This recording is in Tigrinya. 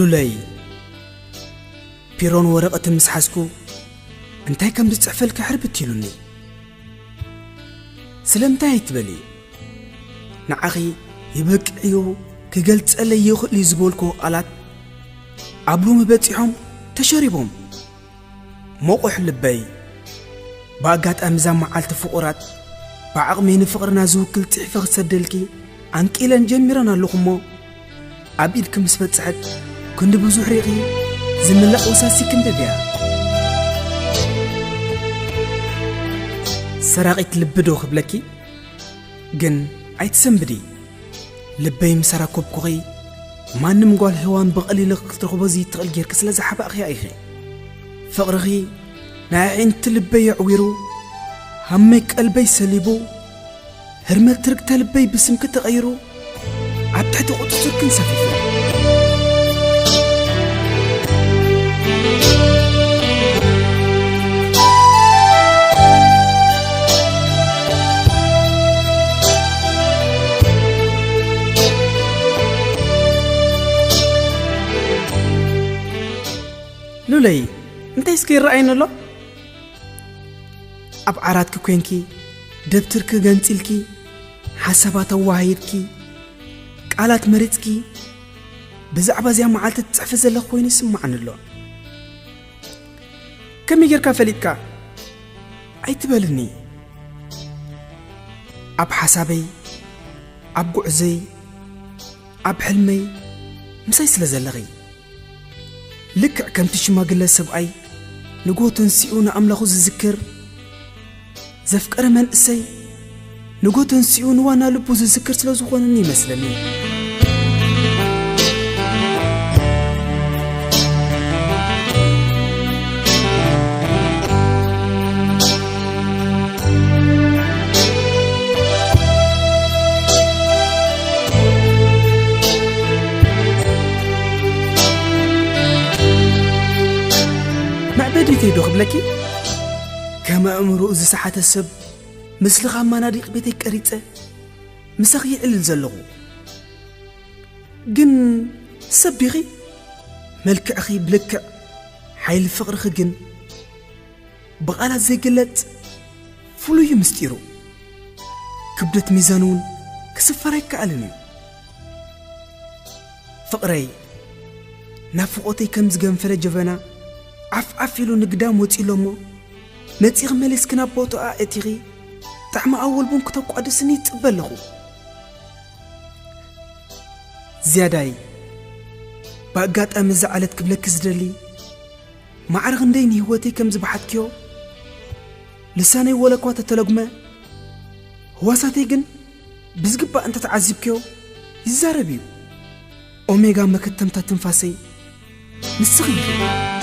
ሉለይ፣ ፒሮን ወረቐትን ምስ ሓዝኩ፣ እንታይ ከም ዝጽሕፈልኪ ሕርብት ኢሉኒ። ስለምንታይ ኣይትበሊ? ንዓኺ ይበቅዕ እዩ፣ ክገልጸለይ ይኽእል እዩ ዝበልክዎ ቃላት፣ ኣብ ሎሚ በጺሖም ተሸሪቦም። ሞቑሕ ልበይ፣ ብኣጋጣሚ እዛ መዓልቲ ፍቑራት፣ ብዓቕመይ ንፍቕርና ዝውክል ጽሒፈ ክሰደልኪ ኣንቂለን ጀሚረን ኣለኹ እሞ፣ ኣብ ኢድኪ ምስ በጽሐት፣ ክንዲ ብዙሕ ሪኺ ዝምለእ ወሳሲ ክንብብ እያ። ሰራቒት ልቢ ዶ ክብለኪ? ግን ኣይትሰንብዲ። ልበይ ምስ ኣረከብኩኺ፣ ማንም ጓል ሄዋን ብቐሊሉ ክትረኽቦ ዘይትኽእል ጌርኪ ስለ ዝሓባእኽያ ኢኺ። ፍቕርኺ ናይ ኣዒንቲ ልበይ ኣዕዊሩ፣ ሃመይ ቀልበይ ሰሊቡ፣ ህርመት ትርግተ ልበይ ብስምኪ ተቐይሩ፣ ኣብ ትሕቲ ቁጽጽርክን ሰፊፉ። ሉለይ፣ እንታይ እስከ ይረኣየኒ ኣሎ? ኣብ ዓራትኪ ኮንኪ፣ ደብትርኪ ገንጺልኪ፣ ሓሳባት ኣወሃሂድኪ፣ ቃላት መሪጽኪ፣ ብዛዕባ እዚኣ መዓልቲ ትጽሕፊ ዘለኺ ኮይኑ ይስምዓኒ ኣሎ። ከመይ ጌርካ ፈሊጥካ? ኣይትበልኒ። ኣብ ሓሳበይ፣ ኣብ ጉዕዘይ፣ ኣብ ሕልመይ ምሳይ ስለ ዘለኺ። ልክዕ ከምቲ ሽማግለ ሰብኣይ ንግሆ ተንሲኡ ንኣምላኹ ዝዝክር፣ ዘፍቀረ መንእሰይ ንግሆ ተንሲኡ ንዋና ልቡ ዝዝክር ስለ ዝኾነኒ ይመስለኒ። መዕበዲተይ ዶ ክብለኪ? ከም ኣእምሮኡ ዝሰሓተ ሰብ ምስልኻ ኣብ መናድቕ ቤተይ ቀሪጸ ምሳኺ ይዕልል ዘለኹ። ግን ሰብ ዲኺ? መልክዕኺ ብልክዕ፣ ሓይሊ ፍቕርኺ ግን ብቓላት ዘይግለጽ ፍሉይ እዩ ምስጢሩ። ክብደት ሚዛን እውን ክስፈር ኣይከኣልን እዩ። ፍቕረይ፣ ናፍቖተይ ከም ዝገንፈለ ጀበና ዓፍ ዓፍ ኢሉ ንግዳም ወጺኡ ኣሎ እሞ፣ መጺኺ መሊስኪ ናብ ቦታኣ እቲኺ ጣዕሚ ኣወል ቡን ክተቋድስኒ ይጽበ ኣለኹ። ዝያዳይ፣ ብኣጋጣሚ እዛ ዕለት ክብለኪ ዝደሊ፣ ማዕረ ክንደይ ንህይወተይ ከም ዝበሓትክዮ፣ ልሳነይ ወለኳ ተተለጉመ፣ ህዋሳተይ ግን ብዝግባእ እንተተዓዚብክዮ ይዛረብ እዩ። ኦሜጋ መከተምታ ትንፋሰይ ንስኺ ኢኺ።